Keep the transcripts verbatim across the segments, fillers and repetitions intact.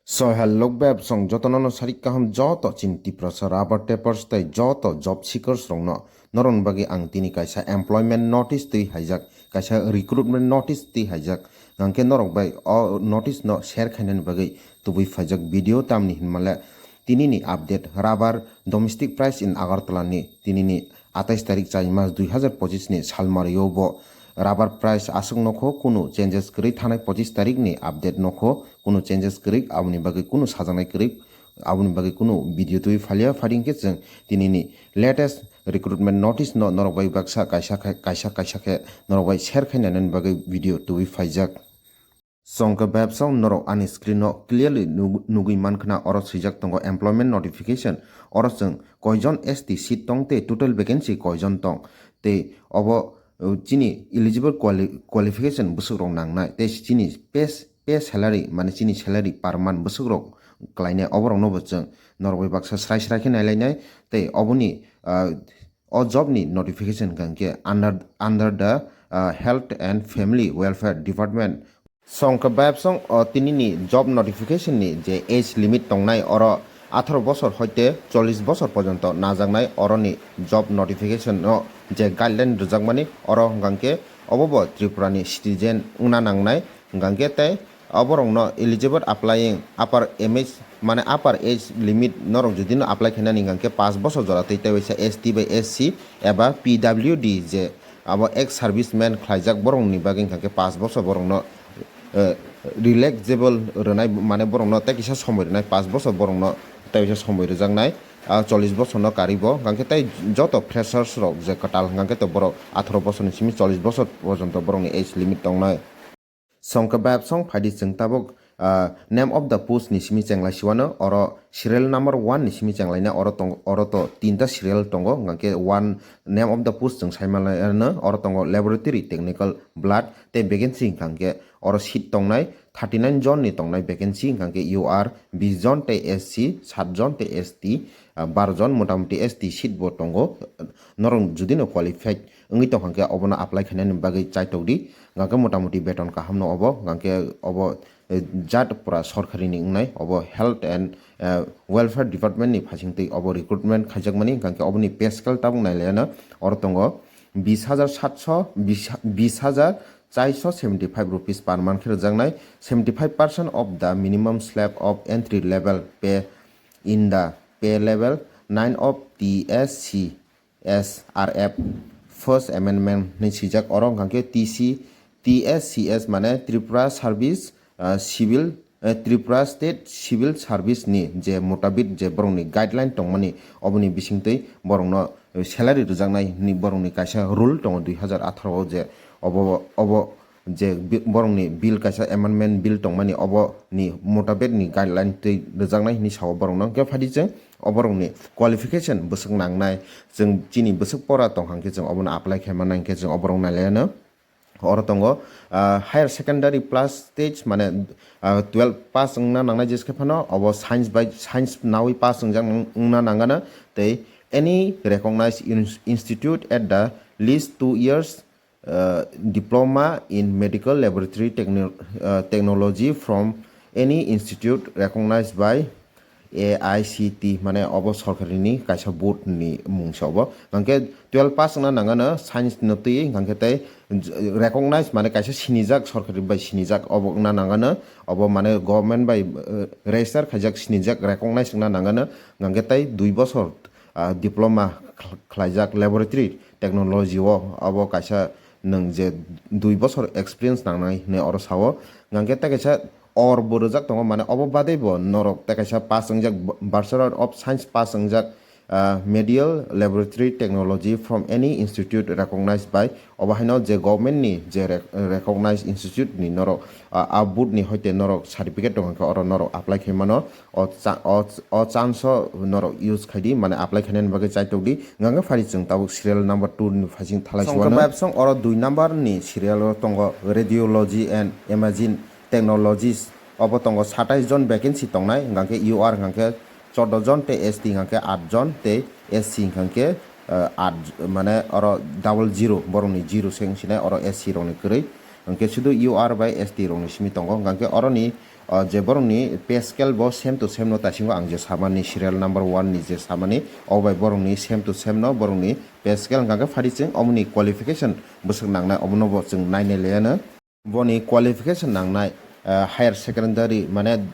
So hello beb song jotono no sarik kaham joto chin Tiprasa rubber tappers tei joto job seekers rokno norokni bagwi ang tini kaisa employment notice twi haijak, kaisa recruitment notice twi haijak. Hwnkhe norok bai o notice no share khainani bagwi tubui phaijak video tamni hinmale tinini update rubber domestic price in Agartala ni tinini atais tarik chai mas dui hazar pochis ni salmario bo rubber price aswk nokho kunu changes kwrwi thanai pochis tarik ni update nokho kunu changes kwrwi aboni bagwi kunu sajaknai kwrwi aboni bagwi kunu video twi phalia phari hwnkhe chwng tinini latest recruitment notice no norok bai baksa kaisa khe kaisa kaisa khe norok bai share khainani bagwi video twi phaijak. Chwngkhe bebsong norok ani screen no clearly nug-, nugwi mankhna oro swijak tongo employment notification. Oro chwng koijon S T seat tong tei total vacancy koijon tong tei obo, uh, chini eligible quali-, qualification bwswk rok nangnai tei chini pay, pay salary mane chini salary per month bwswk rok klainai oborok no bo chwng norok bai baksa srai srai khe nailainai tei oboni, uh, o job ni notification hwnkhe under, under the, uh, health and family welfare department. Songkhe bayapsong o tinini job notification ni je age limit tongnai oro atharo bosor hoite chollish bosor porjonto najaknai oroni job notification no je guideline rwjakmani oro hwnkhe obo bo Tripura ni citizen wngna nangnai hwnkhe tei oborokno eligible applying upper M H mane upper age limit norok jodi no apply khainani hwnkhe paanch bosor jora tei tei waisa S T bai S C eba P W D je abo ex serviceman khlaijak borokni bagwi hwnkhe paanch bosor borokno, eh, relaxable rwnai mane borokno tei kisa somoi rwnai paanch bosor borokno tei waisa somoi rwjaknai, ah, chollish bosorno karibo hwnkhe tei joto freshers rok je kwtal hwnkhe to borok atharo bosorni simi chollish bosor porjonto borokni age limit tongnai. Songkhe bayapsong phaidi chwng tabuk, ah, name of the post ni simi chenglai siwano oro serial number one ni simi chenglaina oro tongo, oro to tinta serial tongo hwnkhe one name of the post chwng saimanlaino oro tongo laboratory technical blood tei vacancy hwnkhe oro seat tongnai thirty nine jon ni tongnai vacancy hwnkhe U R bish jon tei S C saat jon tei S T, ah, baro jon motamoti S T seat bo tongo norok jodi no qualified wngwi tongkha hwnkhe obono apply khainani bagwi chaitokdi. Hwnkhe motamoti beton kahamno obo, hwnkhe obo, eh, jat pura sorkarini wngnai, obo health and, eh, welfare department ni phaisingtwi obo recruitment khaijakmani, hwnkhe oboni pay scale tabuk nailaiyano oro tongo bish hajar satso, bish, bish hajar chaiso seventy five rupees per month khe rwjaknai, seventy five percent of the minimum slab of entry level pay in the pay level nine of T S C S R F First Amendment hinwi swijak. Oro hwnkha khe T C, T S C S mane Tripura Service, ah, Civil, eh, Tripura State Civil Service ni je motabik je borokni guideline tongmani oboni bisingtwi borokno, eh, salary rwjaknai hinwi borokni kaisa rule tongo dui hazar atharo o je obo, obo je bi-, borokni bill kaisa amendment bill tongmani oboni motabik ni guideline twi rwjaknai hinwi sao borokno. Hwnkhe phaidi chwng o borokni qualification bwswk nangnai, chwng chini bwswk pora tongkha hwnkhe chwng obono apply khaimannai hwnkhe chwng o borok nailaiyano. Oro tongo, ah, higher secondary plus stage mane, ah, twelve pass wngna nangnai jeske phano obo science bai science nawi pass wngjak wngna nangano tei any recognized in-, institute at the least two years uh, diploma in medical laboratory techno-, uh, technology from any institute recognized by A I C T, mane obo sorkarini kaisa board ni mung se obo. Hwnkhe twelve pass wngna nangano science no twi, hwnkhe tei recognized mane kaisa sinijak sorkari bai sinijak obo wngna nangano, obo mane government bai, uh, register khaijak sinijak recognized wngna nangano, hwnkhe tei dui bosor ah, diploma khl-, khlaijak laboratory technology o, abo kaisa nwng je dui bosor experience nangnai hinwi oro sao. Hwnkhe tei kaisa or bo rwjak tongo, mane obo badei bo norok tei kaisa pass wngjak b-, Bachelor of Science pass wngjak, ah, Medical Laboratory Technology from any institute recognized by Obo haino je government ni je rec-, recognized institute ni norok, ah, a board ni hoite norok certificate tong kha, oro norok apply khai mano. O cha-, o, o chance o norok use khai di, mane apply khainani bagwi chaitok di. Hwnkhe phari chwng tabuk serial number two ni phaising thalai Songkhe siwano. Babsong oro dui number ni serial o tongo Radiology and Imaging Technologies. Obo tongo satais jon vacancy tongnai, hwnkhe U R hwnkhe chordo jon tei S T hwnkhe aat jon tei S C hwnkhe, eh, aat, mane oro double zero, borokni zero se wngsinai, oro S C rokni kwrwi. Hwnkhe sudu U R bai S T rokni simi tongo. Hwnkhe oroni, O je borokni pay scale bo same to same no, taisingo ang je samani serial number one ni je samani, o bai borokni same to same no, borokni pay scale hwnkha khe phari chwng omoni qualification bwswk nangnai omono bo chwng nainai laiano. Boni qualification nangnai, ah, higher secondary mane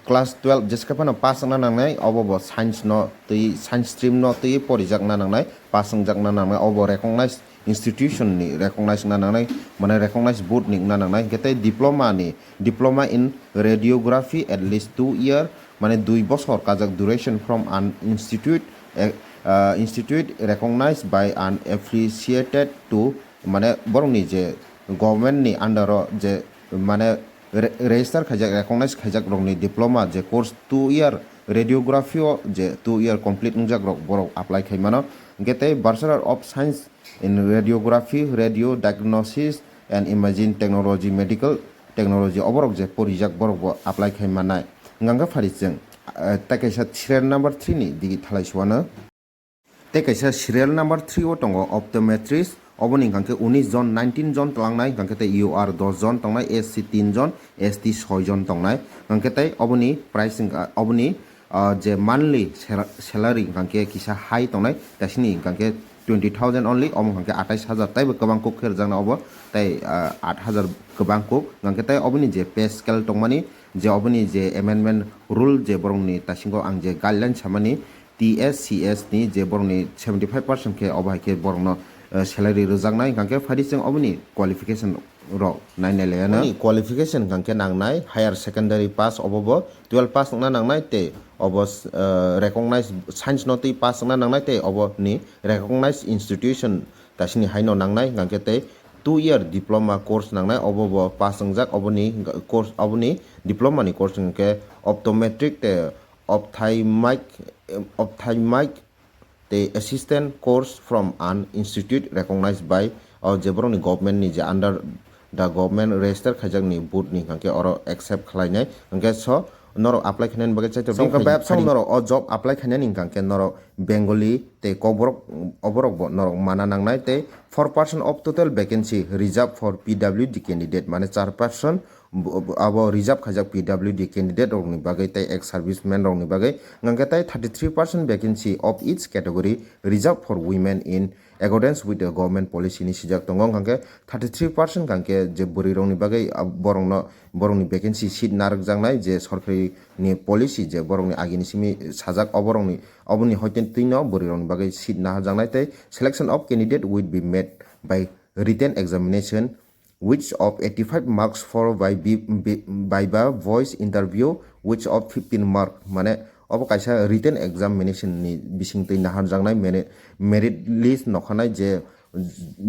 class twelve jeske phano pass wngna nangnai, obo bo science no twi, science stream no twi porijakna nangnai, pass wngjakna nangnai, obo recognized institution ni recognize wngna nangnai, mane recognized board ni wngna nangnai, hwnkhe tei diploma ni, diploma in radiography at least two year, mane dui bosor kajak duration from an institute, eh, ah, institute recognized by an affiliated to, mane borokni je government ni under o je mane re-, register khaijak, recognize khaijak rokni diploma je course two year radiography o je two year complete wngjak rok borok apply khai mano. Hwnkhe tei Bachelor of Science in Radiography, Radio Diagnosis and Imaging Technology, Medical Technology oborok je porijak borok bo apply khai manai. Hwnkhe phari chwng, eh, tei kaisa serial number three ni digi thalai suano. Tei kaisa serial number three o tongo optometrist, oboni hwnkha khe unis jon, nineteen jon twlangnai, hwnkha khe tei U R dos jon tongnai, S C tin jon, S T soi jon tongnai, hwnkha khe tei oboni price hwnkha, oboni, ah, je monthly sera-, salary hwnkha khe kisa high tongnai, taisini hwnkha khe twenty thousand only, omo hwnkha khe atais hajar, taibo kwbang kuk khe rwjaknai obo, tei, ah, aat hajar kwbang kuk, hwnkha khe tei oboni je pay scale tongmani, je oboni je amendment rule je borokni taisingo ang je guideline samani, T S C S ni je borokni seventy five percent khe obo hai khe borokno, eh, salary rwjaknai, hwnkha khe phari chwng oboni qualification rok nainai laiano. Oboni qualification hwnkha khe nangnai higher secondary pass, obo bo twelve pass wngna nangnai tei obo, eh, recognized science no twi pass wngna nangnai tei obo ni recognized institution taisini haino nangnai, hwnkha khe tei two year diploma course nangnai, obo bo pass wngjak, oboni course, oboni diploma ni course hwnkha khe optometric tei ophthalmic, ophthalmic tei assistant course from an institute recognized by, o je borokni government ni je under the government register khaijakni board ni hwnkha khe oro accept khlainai. Hwnkhe so norok apply khainani bagwi chaitor. Hwnkhe bebsong norok o job apply khainani hwnkha khe norok Bengali tei Kokborok, oborok bo norok mana nangnai tei four percent of total vacancy reserved for P W D candidate, mane char percent bo-, bo-, abo reserve khaijak P W D candidate rokni bagwi tei ex serviceman rokni bagwi, hwnkha khe tei thirty three percent vacancy of each category reserved for women in accordance with the government policy ni swijak tongo, hwnkha khe thirty three percent hwnkha khe je bwrwi rokni bagwi, ah, borokno, borokni vacancy seat narwkjaknai je sorkari ni policy je borokni agini simi sajak, oborokni, oboni hoite twino bwrwi rokni bagwi seat naharjaknai tei selection of candidate will be made by written examination which of eighty five marks for by bi-, bi-, viva voice interview which of fifteen mark, mane obo kaisa written examination ni bisingtwi naharjaknai mene-, merit list nokhanai je,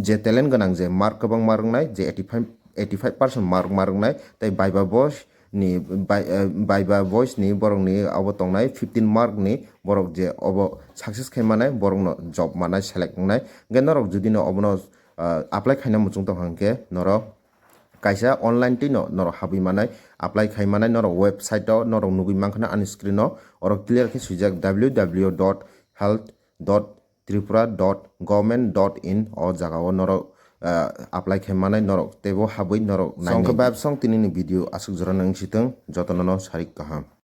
je talent gwnang je mark kwbangma rwngnai je eighty five, eighty five percent mark ma rwngnai tei viva voice ni bai-, eh, viva voice ni borokni obo tongnai fifteen mark ni borok je obo success khai manai borokno job manai select wngnai. Hwnkhe norok judino obono, ah, apply khaina muchung tong hwnkhe norok kaisa online twino norok habwi manai, apply khai manai norok website o norok nugwi mankha ani screen o, oro clear khe swijak W W W dot health dot tripura dot government dot in, o jaga o norok, ah, apply khai manai norok teibo habwi norok nainai. Songkhe bebsong tinini video aswk jora nang sitwng jotono no sarik kaham.